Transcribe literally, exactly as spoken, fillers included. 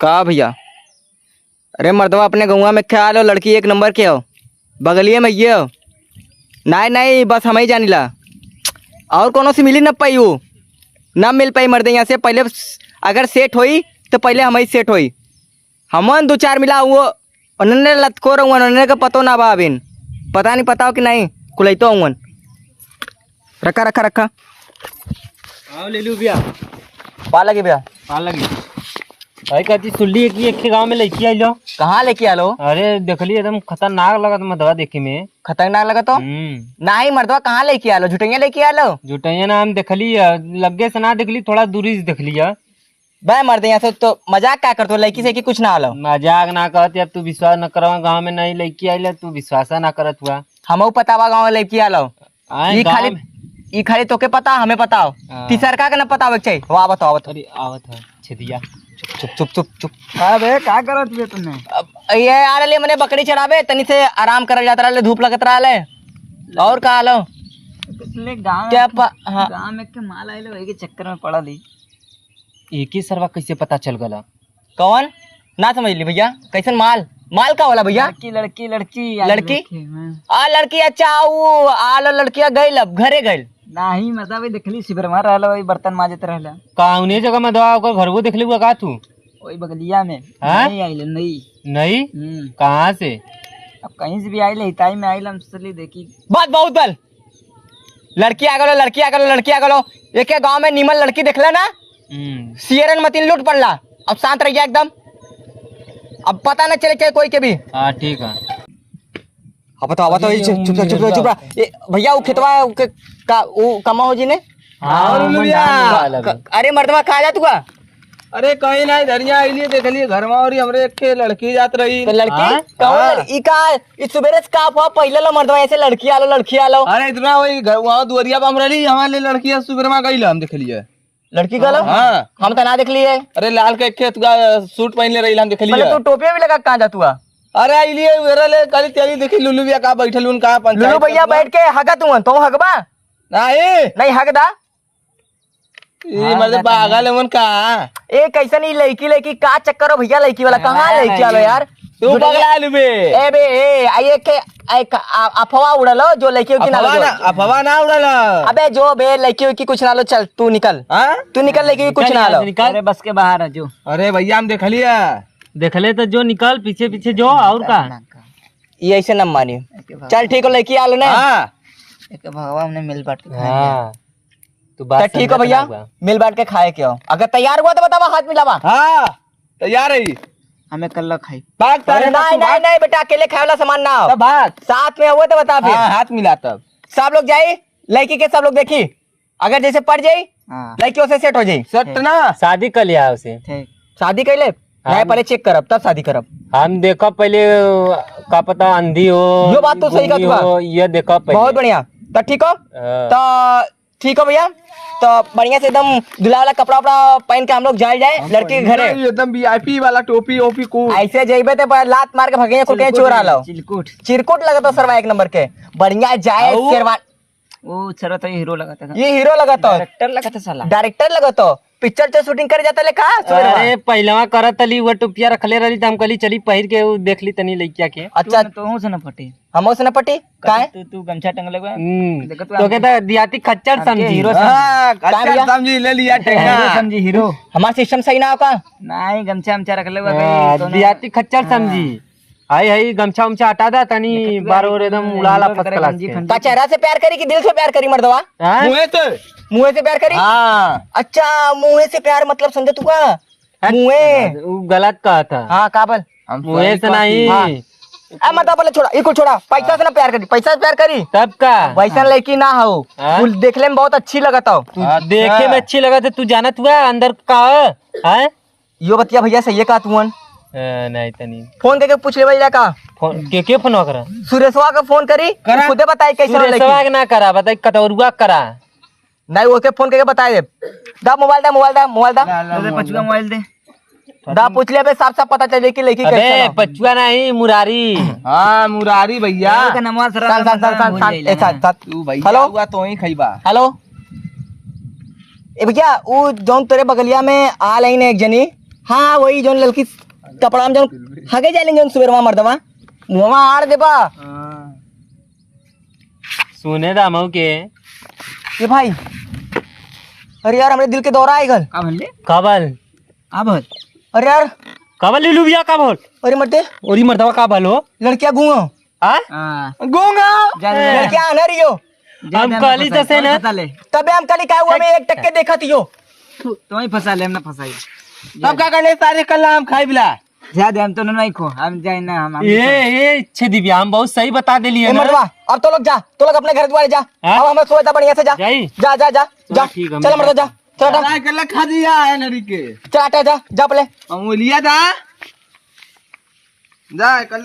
का भइया? अरे मर्दवा, अपने गउँवा में ख्याल हो, लड़की एक नंबर के हो, बगलिए में ये हो। नाहीं, नाहीं, बस हमहीं जानिला, और कउनो से मिली न पाई, उ न मिल पाई मर्दे यहाँ से। पहिले अगर सेट होई तो पहिले हमहीं सेट होई। हमन दो चार मिला हुओ, उन्होंने लतको रहुआ, उन्होंने का पतो ना बा अबिन। पता नहीं, पता हो कि नहीं, कुलैतो हुअन। रखा, रखा, रखा। आओ, ले लू भइया। पा लगी भइया। पा लगी। भाई, कहती सुनली है कि एक के गाँव में लड़की आइलो। कहाँ लड़की आलो? अरे, देखली एकदम खतरनाक लगत मर्दवा देखे में। खतरनाक लगत हो? हम्म। नाहीं मर्दवा, कहाँ लड़की आलो? झुटैया लड़की आलो? झुटैया ना, हम देखली है, लग्गे से ना देखली, थोड़ा दूरी से देखली है। बे मर्दे, यहाँ से तो मजाक का करत हो? लड़की से कि कुछ ना आलो? मजाक ना करत यार, तू विश्वास न करवा, गाँव में नई लड़की आइल है, तू विश्वास ना करत हुआ। हमहू पता बा गाँव में लड़की आलो। आए ई गाँव खाली, में। ई खाली तोके पता, हमें पता हो। हाँ। तीसर का के ना पता होवे के चाहिए। वाह, बताओ, बताओ। अरे, आवत है, छेदिया। चुप, चुप, चुप, चुप। हाँ बे, का करत बे तूने? अब ये आ रहले, मने बकरी चरावे, तनी से आराम करल जात रहले, धूप लगत रहले। और का हाल हो? ले गाँव क्या में, प-, हाँ। गाँव में के माल आइल, वही के चक्कर में पड़ल ही। एके सरवा कैसे पता चल गला? कौन? ना समझ ली भइया, कैसन माल? माल का होला भइया? लड़की, लड़की, लड़की, यार, लड़की? लड़की, हाँ। आ लड़की, अच्छा, ऊ आ ल-, लड़किया गइल, अब घरे गइल। नाहीं, मतलब, वही देखली, शिविर में रहल, वही बर्तन माजत रहल। कौने जगह में दवा ओकर घरवो देखले हुआ का तू? वही बगलिया में। हाँ? नई आइल, नई। नई? हम्म। कहाँ से? अब कहीं से भी आइल, हिताई में आइल, हम सोचली देखी। बात बहुत बल। लड़की आ गलो, लड़की आ गलो, लड़की आ गलो। एके गाँव में निमन लड़की देखला ना, हम्म। सियरन मतिन लूट पड़ला। अब शांत रहिया एकदम, अब पता न चले, चले कोई के भी। हाँ, ठीक है। हाँ, बताओ, बताओ, ये चुप, चुप, चुप, चुप, चुप रहा। ए, भइया, वो खेतवा के, का, वो कमा हो जी ने? हाँ, हाँ, लुलिया। क-, अरे मर्दवा, कहाँ जात हुआ? अरे कहीं नाहीं, धरिया आइलिए, देखलिए घर में और हमरे एक ठे लड़की जात रही। तो लड़की? हाँ? कौन हाँ। लड़-, ई का, ई सुबेरे से का हुआ? पहिले लो मर्दवा, ऐसे लड़की आलो, लड़की आलो। अरे इतना वही घर, वहाँ दुआरिया पे हम रहली, हमारे लिए लड़की सुबेरे में गई, हम देखलिए। लड़की कहलो? हाँ। हम तो ना देखली है। अरे लाल के खेत का सूट पहनले रही, हम देखली पहले है। तू टोपिया भी लगा के कहाँ जात हुआ? अरे आइलिए, उधर ले, काली त्याली देखी, लुलू भैया का बैठल उन का पंचायत लुलू भैया करत बा। बैठ के हगत हुअन, तो हगबा? नहीं। नहीं हगदा? ई हाँ, मतलब हगत पागल हुअन। है उन का? ए, कैसन ई लड़की, लड़की का चक्कर हो भैया, लड़की वाला कहाँ हाँ, लड़की आलो नहीं। यार? तू झूठे पगला लू बे। ए बे, ए, आ ये के, आ एक, आ, अफवाह उड़ालो, जो लड़की उड़की ना अफवाह लो ना, जो। अफवाह ना उड़ालो। अबे जो बे, लड़की उड़की कुछ ना लो, चल, तू निकल। हाँ? तू निकल, लड़की कुछ निकल ना यहाँ लो। से निकल। अरे बस के बाहर है जो। अरे भैया, हम देख लिया। देख ले तो जो निकल, पीछे पीछे जो, और का? ये ऐसे ना मानी। एक बार चल ठीक हो, लड़की आलो ना। हाँ। एक भगवान ने मिल बांट के खाएंगे। हाँ। तू बात तो ठीक हो समझत भैया, ना हुआ। मिल बांट के खाए के हो। अगर तैयार हुआ तो बतावा, हाथ मिलावा। हाँ, तैयार है। हमें कल खाई। भाग तारे अरे नहीं, तू नहीं, भाग। नहीं बेटा, अकेले खाए वाला सामान ना हो। तब भाग। साथ में हुआ तो बता फिर। हाँ, हाथ मिला तब। सब लोग जाई, लड़की के सब लोग देखी। अगर जैसे पड़ जाई, हाँ। लड़की उसे सेट हो जाई। सेट ना? शादी कर लिया उसे। ठीक। शादी कर ले? हाँ। नहीं, पहले चेक करब, तब शादी करब। हम देखब पहले, का पता अंधी हो, यो बात तो सही गूंगी कहत बा। हो, ये देखब पहले। बहुत बढ़िया। तो ठीक हो? हाँ। तो ठीक हो भैया, तो बढ़िया से एकदम दूल्हा वाला कपड़ा वपड़ा पहन के हम लोग जाए जाए हम लड़की के घरे। एकदम वीआईपी वाला टोपी ओपी को। ऐसे जइबे ते पर लात मार के भगैया कुल कहीं चिलकुट चोर है, आलो। चिलकुट। चिरकुट लगत हो सरवा एक नंबर के। बढ़िया जाए आऊ? शेरवान। वो सरवा तो ये हीरो लगत है। ये हीरो लगत हो। डायरेक्टर लगत है साला। डायरेक्टर लगत हो। पिक्चर तो शूटिंग करे जाता ले का सुबह अरे में? पहलवा करत तली वो टोपिया रखले रहली त हम कहली चली पहिर के वो देख ली तनी लइकिया के। अच्छा। तू न, तोहू से न पटी। हमो से न पटी? काहे? तू, तू गमछा टंगले बा। हम्म। देखो तू तो हमके कहता दियाती खच्चर हमके समझी। हीरो समझी। हाँ, का खच्चर भैया? समझी, ले लिया हीरो टेंगा। समझी, हीरो। हमार सिस्टम सही ना हो का? नहीं, गमछा हमछा रखले बा हाँ, भाई, तो ना दियाती खच्चर हाँ। समझी। हाय, हाय, गमछा उमछा हटा दा, तनी देखत बार बा, और एकदम हीरो उड़ाला वगैरह फर्स्ट क्लास गंजी के। फंजी। का चेहरा से प्यार करी कि दिल से प्यार करी मर्दवा? हाँ? मुँहे से। मुँहे से प्यार करी? हाँ। अच्छा, मुँहे से प्यार मतलब समझे तू का? हट, मुँहे। उ गलत कहा था। हाँ, का बोल? हम मुँहे सही से कहती। नहीं। हाँ। ए, मत बोले, छोड़ा, ई कुल छोड़ा, पैसा से ना प्यार करी, पैसा से प्यार करी। तब का? वैसन लड़की ना हो, हाँ? कुल देखले में बहुत अच्छी लगत हो। तू अच्छा। देखे में अच्छी लगत है, तू जानत हुआ अंदर का हो? हैं? यो बतिया भैया सही है का तुअन? ए, नहीं तनी। फोन करके पूछ ले भैया का? फोन, के, के फोन करा? सुरेशवा का फोन करी, करा। खुदे बताई कैसे लड़की। सुरेशवा के ना करा, बताई कटौरुआ करा। नहीं, ओके फोन करके बताई दे। दा मोबाइल दा, मोबाइल दा, मोबाइल दा। ला, ला, दे दे मोबाइल पचुआ दा। मोबाइल दे। दा पूछ ले बे, साफ साफ पता चले कि लड़की अबे, कैसे हो। पचुआ नहीं, मुरारी। हाँ, मुरारी भैया। ओके नंबर सर, सान, सान, सान, सान, भूल सान, जाइले ए, ना। सान, सान। तू भैया हेलो? हुआ तो ही खइबा। हेलो? ए भैया, उ जौन तोरे बगलिया में आ लई ने एक जनी, हाँ, वही जौन ललकी कपड़ा में जौन हगे जाले जौन सुबेरवा मर्दवा, मुहवा आड़ देबा। हाँ। सुने दामऊ के। ए भाई, अरे यार, हमरे दिल के दौरा आइ गल। का भले? का बल? का भल? अरे यार। का बल लुबिया, का भल? अरे मर्दे। ओरी मर्दवा, का भल हो? लड़किया गूंगा। हाँ? हाँ। गूंगा। जा, जा, जा। लड़किया आना रहियो। जा, हम जा, कहली फंसा, तसे ना। फंसा ले। तबे हम कहली का हुआ, हमें एक टक्के देखत हियो। तू, तुम्हें फंसा ले, हम ना फंसाई। तब का करले सारे, कल हम खाई बिला। जा दे, हम तो नहीं खो, हम जाए ना, हम, हम ए, ए, छे दिव्या, हम बहुत सही बता देली है ए ना। मर्दवा, अब तो लोग जा, तो लोग अपने घर द्वारे जा। हाँ? अब हमें सोए था बढ़िया से जा। जाई? जा, जा, जा, चलो जा। ठीक है, चल मैं मर्दवा, जा। चल हटा। जा, कल खा दिया है लड़ी के। चल हटा, जा, जा पहले। हम वो लिया था। जा, कल